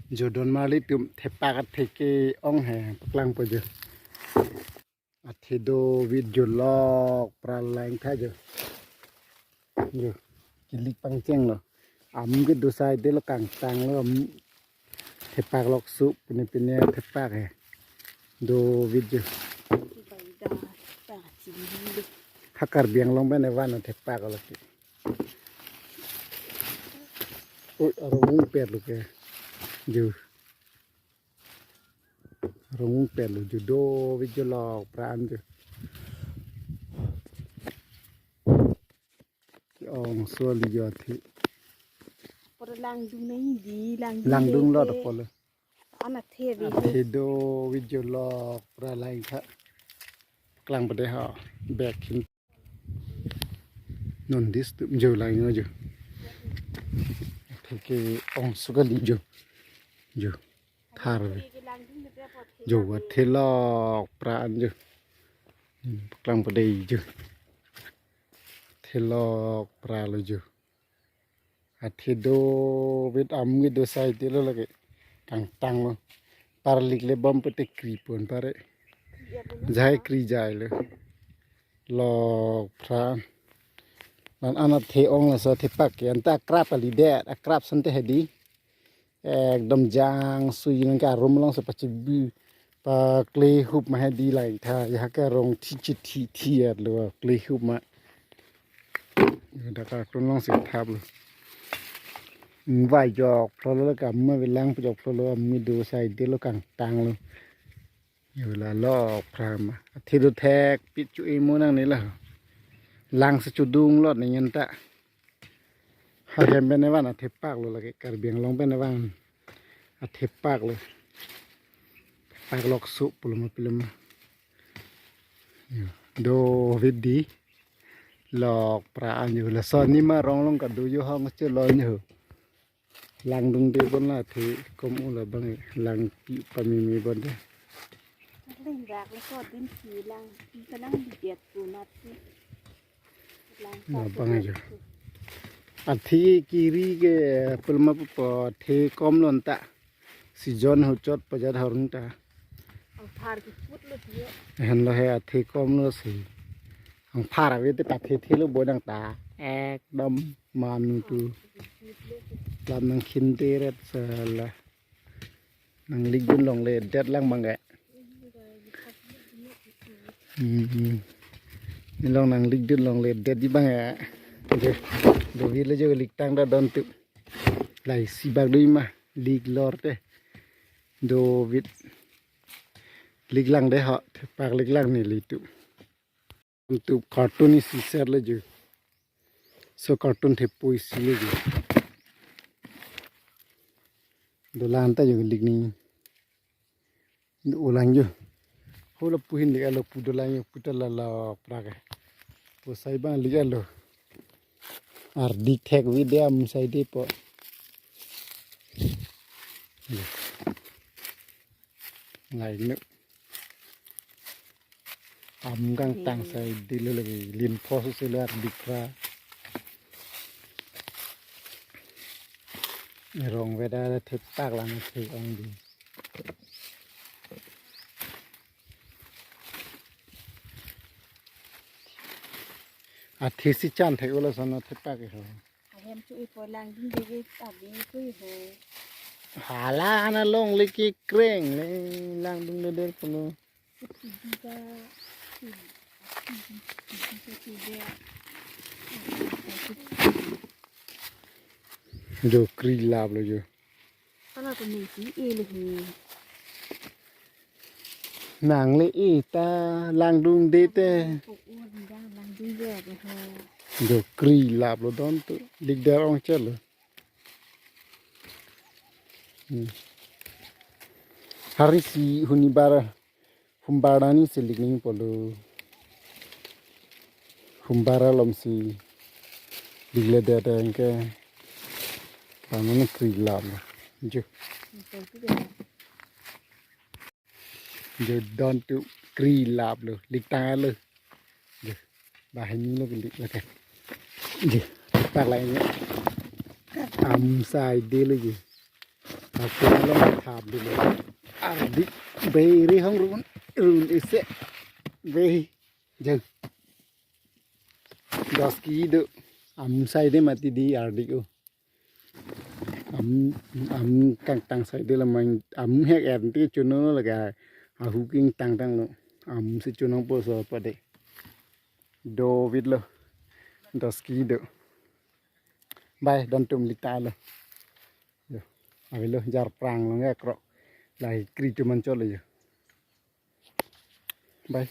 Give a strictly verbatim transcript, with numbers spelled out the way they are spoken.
Jo don marli tum thepak athe ke-ong he paklangpo jo. Athe dovit jo, lok pra lang tha jo. Jo. Kilik pangchenglo. Amu kedo asai delo, kangtanglo, amu thepak lok su pine pine thepak he. Dovit jo. Ha Karbi Anglong pen evan thepak lo ke. Oi, arong ungpet lo ke. Jo. Arong ungpet lo jo, dovit jo, lok pra an jo. Ke-ong so li jo athe. Pura langdung nai di, langdung Langdung lo deke. Apotlo. Ana the vi. Athe dovit jo, lok pra lang tha. Klangpo dei ha. Bek hin. Non dis tum jo lang jo. Athe ke-ong so kali jo. Jo. Thar ve. Jo, athe lok pra an jo. Hmm, klangpo dei jo. Athe lok pra lo jo. Athe dovit, amu kedo asai delo lake. Kangtanglo. Parlik le bom pete kri pon pare. Jai kri jailo. Lok pra an. Lan an athe ong laso thepak ke anta akrap kalidet, akrap sante hedi. Ekdom jang sui nang ke arum alongsi pachibi, paklehup ma hedi lang tha, ya ke arong thi chi thi thi at lo klehup ma. Dak akrong alongsi thaplo. Vai joklo lo, kam ma velang joklo lo, amu kedo asai delo, kangtanglo. Yo la lok pra ma. Athe do thek pi chu imo nangne la. Lang si chudung lot ne ngen ta. Ha hem pen evan athepak lo lake, Karbi Anglong pen evan athepak lo. Pak lok su pulo ma pilo ma. Yo, dovit dei. Lok pra an jo, lason ni ma rong along kado jo, hong che lo jo. Langdung de bon la athe kom-o labang, lang pi pamimi bon de. Lang rak le ko din si lang pi ka lang di biat pu nat si. Lang sa Labang pu jo. Pu. Athe kiri ke pulma pu po athe kom lo anta. Season ho chot pajat harun ta. Ang thar ke put lo tiyo. Hen lo he athe kom lo si. Ang phar ave te pathe the lo bo nang ta. Ekdom manu tu. Lam nang khin te ret sala. Nang lik dun longle det lang bang ke. Hmm, hmm. Ni long nang lik dun longle det di bang ke. Jo, dovit lo jo, lik tang ta don tu. Lai si bak dui ma, lik lor te. Dovit. Lik lang de ha, thepak lik lang ni li tu. Tu carton ni si ser le jo. So carton the poi si le jo. Dolang ta jo lik ni. Dolang jo. Ho lapu hin lik alo pu dolang jo, pu ta la la pra ke. Pu sai bang lik alo. Ardik thek vi de am sai de po. Lai nu. Am kangtang sai dilo lagi, lin pho su selo ardik pra. Rong veda thepak lang the-ong dei. Athe si chan thek-o lason athepak ke ho. Ahem chu ipo langdung de ke abi kui ho. Hala ana longle kekreng le langdung de der kono. Jo kri lap lo jo. Ana to ni si e le he. Nang le e ta langdung de te. Pok u dang langdung de ke ho. Jo kri lap lo don tu. Lik der ong chelo. Hmm. Hari si huni bara. Humbara ni si lik ning polo. Humbara lom si lik le de de ke. Kamu ni kri lap lo. Jo. Jo don tu kri lap lo. Lik tang lo. Jo. Bahini lo ke lik lo ke. Jo. Tak lain ni. Am sai de lo jo. Aku along thap dulu. Ardi beri hong run run ise. Beri jeng. Dos kilo do. Am sai de mati di ardi ko. Am am kangtang sai de lamang am hek er ti chuno laga ahu kangtang tanglo. Am si chuno po so pade. Do vit lo. Dos kilo do. Bai don tum lita lo. Yo. Avelo jar prang lo nge krok. Lai kri chuman cholo yo. Bai.